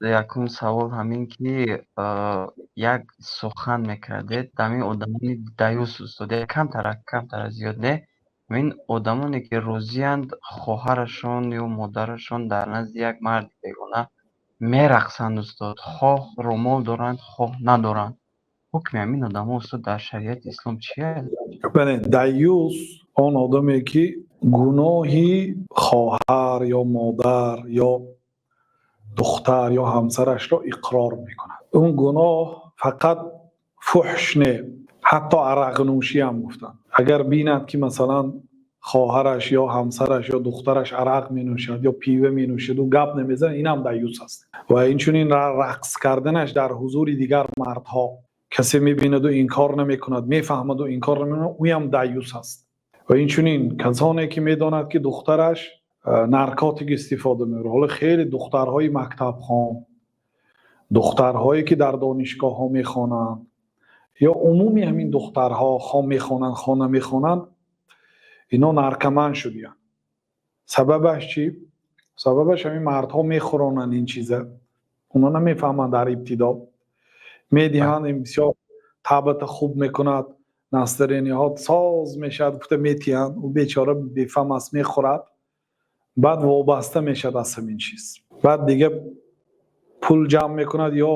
Якум савол ҳамин ки як сухан мекардед ҳамин одамони даюс, устод, камтарак, камтара, зиёд не. Ҳамин одамоне ки розиянд хоҳарашон ё модарашон дар назди як марди бегона мерақсанд, устод, хоҳ румол доранд, хоҳ надоранд. Ҳукми ҳамин одамо, устод, дар шариати ислом чи аст? Бале, даюс он одаме ки гуноҳи хоҳар ё модар ё духтар ё ҳамсарашро иқрор мекунад. Он гуноҳ фақат фуҳш не, ҳатто арақнӯшӣ ҳам гуфтанд. Агар бинад, ки масалан хоҳараш ё ҳамсараш ё духтараш арақ менӯшад ё пива менӯшаду гап намезанад, инам даюс аст. Ва инчунин рақс карданаш дар ҳузури дигар мардҳо, касе мебинаду инкор намекунад, мефаҳмаду инкор намекунад, ӯям даюс аст. Ва инчунин касоне ки медонад, ки духтараш наркотик истифода мебарад. Ҳоло хеле духтарҳои мактабхон, духтарҳое ки дар донишгоҳҳо мехонанд ё умуми ҳамин духтарҳо, хо мехонанд, хо намехонанд, ино наркоман шудиянд. Сабабаш чӣ? Сабабаш ҳамин мардҳо мехӯронанд ин чиза, онҳо намефаҳманд, дар ибтидо медиҳанд, ин бисёр табата хуб мекунад, настроение ҳо соз мешавад гуфта метиҳанд. Ӯ бечора бефаҳм аст, мехӯрад, баъд вобаста мешавад аз ҳамин чиз. Баъд дига пул ҷамъ мекунад ё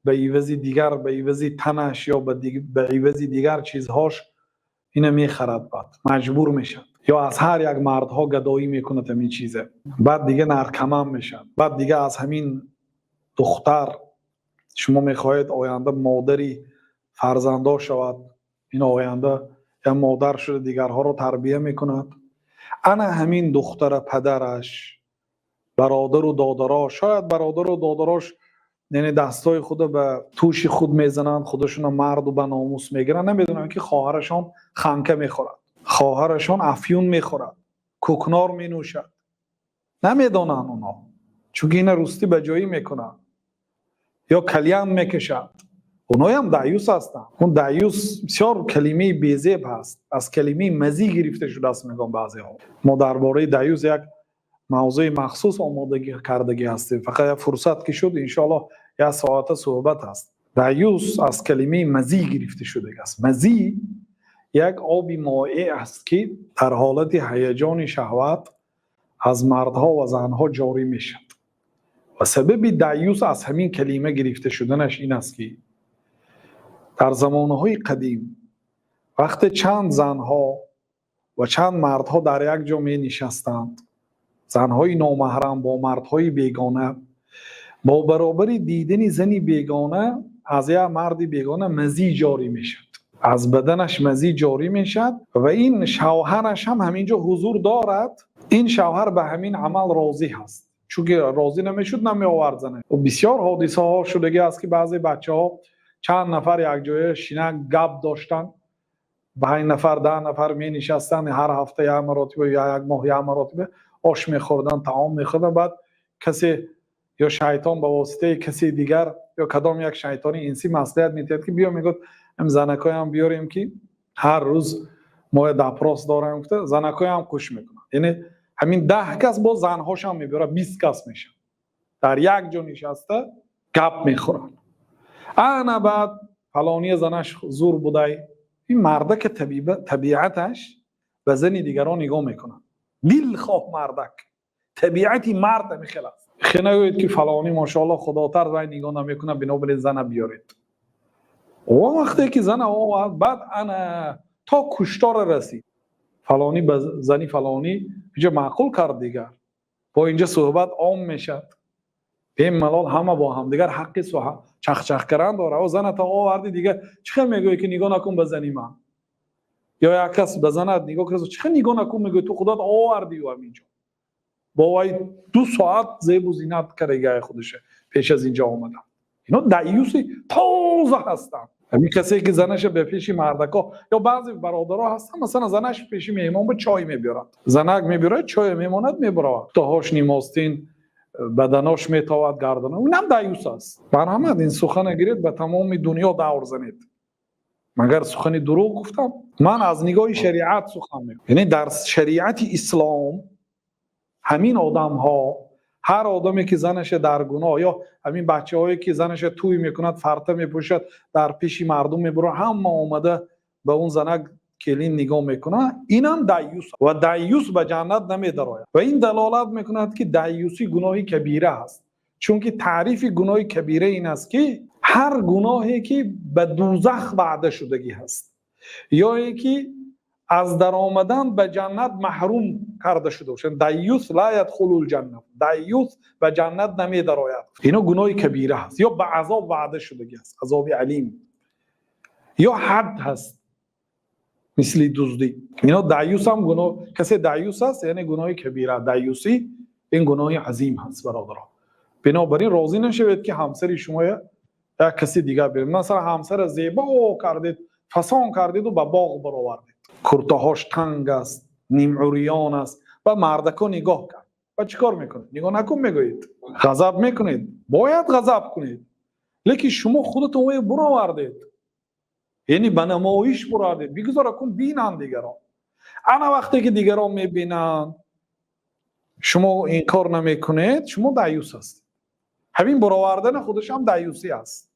ба ивази дигар, ба ивази танаш ё ба ивази дигар чизҳош ина мехарад. Баъд маҷбур мешавад ё аз ҳар як мардҳо гадоӣ мекунад ҳамин чиза. Баъд дига наркоман мешавад. Баъд дига аз ҳамин духтар, шумо мехоҳед оянда модари фарзандо шавад, ин оянда як модар шуда дигарҳоро тарбия мекунад. Ана ҳамин духтара падараш, бародару додарош, шояд бародару додарош, яъне дастҳои худа ба тӯши худ мезананд, худашонро марду ба номус мегиранд, намедонанд, ки хоҳарашон ханка мехӯрад, хоҳарашон афюн мехӯрад, кӯкнор менӯшад. Намедонанд онҳо, чунки ина рустӣ ба ҷоӣ мекунанд ё кальян мекашад. Онҳоям даюс ҳастанд. Он даюс бисёр калимаи безеб ҳаст, аз калимаи мазӣ гирифта шудааст, мегӯям баъзеҳо. Мо дар бораи даюс як мавзӯи махсус омодагӣ кардагӣ ҳастем, фақат як фурсат ки шуд, иншоаллоҳ, як соата суҳбат аст. Даюс аз калимаи мазӣ гирифта шудагааст. Мазӣ як оби моеъ аст, ки дар ҳолати ҳаяҷони шаҳват аз мардҳо ва занҳо ҷорӣ мешавад. Ва сабаби даюс аз ҳамин калима гирифта шуданаш ин аст, ки дар замонаҳои қадим вақте чанд занҳо ва чанд мардҳо дар як ҷо менишастанд, занҳои номаҳрам бо мардҳои бегона, бо баробари дидани зани бегона аз як марди бегона мазӣ ҷорӣ мешавад, аз баданаш мазӣ ҷорӣ мешавад ва ин шавҳараш ҳам ҳамин ҷо ҳузур дорад. Ин шавҳар ба ҳамин амал розӣ ҳаст, чунки розӣ намешуд, намеовард зана. Бисёр ҳодисаҳо шудагӣ аст, ки баъзе бачаҳо чанд нафар якҷоя шинак гап доштанд, панҷ нафар, 10 нафар менишастанд, ҳар ҳафта як маротиба ё як моҳ як маротиба ош мехӯрданд, таом мехӯрданд. Баъд касе ё шайтон ба воситаи каси дигар ё кадом як шайтони инсӣ маслиҳат медиҳад, ки биё, мегӯяд, ам занакоям биёрем, ки ҳар рӯз мо допрос дорем, гуфта занакоям қуш мекунанд. Яъне ҳамин 10 кас боз занҳошам мебиёрад, 20 кас мешавад, дар як ҷо нишаста гап мехӯранд. Ана баъд фалония занаш зур будай. Ин мардака табиаташ ба зани дигарон нигоҳ мекунад, дилхоҳ мардак, табиати мард ҳамин хел аст. Хе нагӯед, ки фалонӣ, мошоалло, худотар, вай нигоҳ намекунад, бинобар ин зана биёред. Он вақте ки зана овард, баъд ана то куштора расид, фалонӣ ба зани фалонӣ инҷо маъқул кард. Дигар бо инҷа суҳбат ом мешавад, бемалол ҳама бо ҳамдигар ҳаққи чахчах кардан дорад. О, заната оварди, дигар чӣ хел мегӯӣ, ки нигоҳ накун ба зани ман? Ё як кас ба занат нигоҳ кард, чӣ хел нигоҳ накун мегӯӣ? Ту худат овардию ҳаминҷо бо вай 2 соат зебу зинат кардагаи худша пеш аз инҷо омадан. Ино даюси тоза ҳастанд. Ҳамин касе ки занаша ба пеши мардако ё баъзе бародаро ҳастанд, масалан, занаш пеши меҳмон ба чой мебиёрад, занак мебиёрад, чое мемонад, мебаровад, тоҳош нимостин, баданош метовад, гардана. Инам даюс аст. Марҳамат, ин сухана гиред, ба тамоми дунё давр занед. Магар сухани дурӯғ гуфтам? Ман аз нигоҳи шариат сухан мекунам. Яъне дар шариати ислом ҳамин одамҳо Ҳар одаме ки занаша дар гуноҳ, ё ҳамин бачаҳое ки занаша тӯй мекунад, фарта мепӯшад, дар пеши мардум мебурад, ҳама омада ба он занак, келин нигоҳ мекунад, инам даюс ва даюс ба ҷаннат намедарояд. Ва ин далолат мекунад, ки даюсӣ гуноҳи кабира аст, чунки таърифи гуноҳи кабира ин аст, ки ҳар гуноҳе ки ба дӯзах ваъда шудагӣ ҳаст ё ин ки аз даромадан ба ҷаннат маҳрум карда шуда бошад. Даюс ла ядхулул ҷанна, даюс ба ҷаннат намедарояд. Ино гуноҳи кабира ҳаст ё ба азоб ваъда шудагӣ аст, азоби алим, ё ҳад ҳаст, мисли дуздӣ. Ино даюс ҳам гуноҳ, касе даюс аст, яъне гуноҳи кабира. Даюсӣ ин гуноҳи азим ҳаст, бародарон. Бинобар ин розӣ нашавед, ки ҳамсари шумо як каси дигар биред. Масалан, ҳамсара зебо кардед, фасон кардеду ба боғ баровардед, куртаҳош танг аст, нимурён аст ва мардако нигоҳ кард ва чӣ кор мекунед? Нигоҳ накун мегӯед, ғазаб мекунед. Бояд ғазаб кунед, лекин шумо худатон вай буровардед, яъне ба намоиш буровардед. Бигузор акун бинанд дигарон. Ана вақте ки дигарон мебинанд, шумо инкор намекунед, шумо даюс ҳастед. Ҳамин буровардани худашам даюсӣ аст.